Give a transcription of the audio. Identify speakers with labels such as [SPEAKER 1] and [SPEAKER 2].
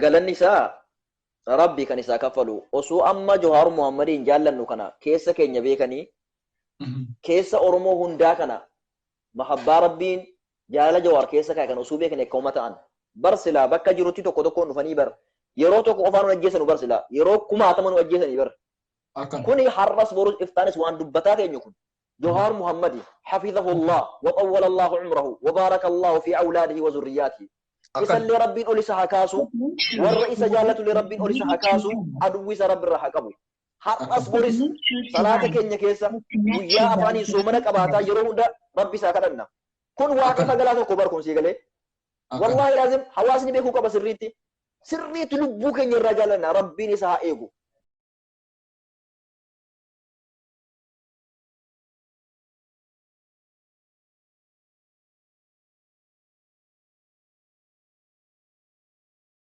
[SPEAKER 1] Galanni isaa Rabbi kan isaa kaffalu. Osoo amma Jawaar Muhammadiin jaallannu kana keessa keenya beekanii, keessa Oromoo hundaa kana mahabbaa Rabbiin jaalala Jawaar keessa kaa'e kan osoo beekanii akkuma ta'an bar silaa bakka jirutti tokko tokkoon dhufanii bar yeroo tokko qofaa nu ajjeesanu bar silaa yeroo kumaatama nu ajjeesanii bar. Kuni har'as borus iftaanis waan dubbataa teenyu kun. Jawaar Muhammadi hafizahullah wa xawwala Allahu umrahu wa baaraka Allahu fi awlaadihi wa zurriyaatihi. Isallee Rabbiin ol isa haa kaasu, warra isa jaallatullee Rabbiin ol isa haa kaasu, aduwwi isa Rabbi irraa haa qabu. Har'as boris salaata keenya keessa guyyaa afaanii soomana qabaataa yeroo hunda Rabbi isaa kadhanna. Kun waan ifa galaa tokko bar kun sii galee. Wallaahi laazim hawaasni beekuu qaba sirriitti. Sirriitti lubbuu keenya irraa jaallanna, Rabbiin isa haa eegu.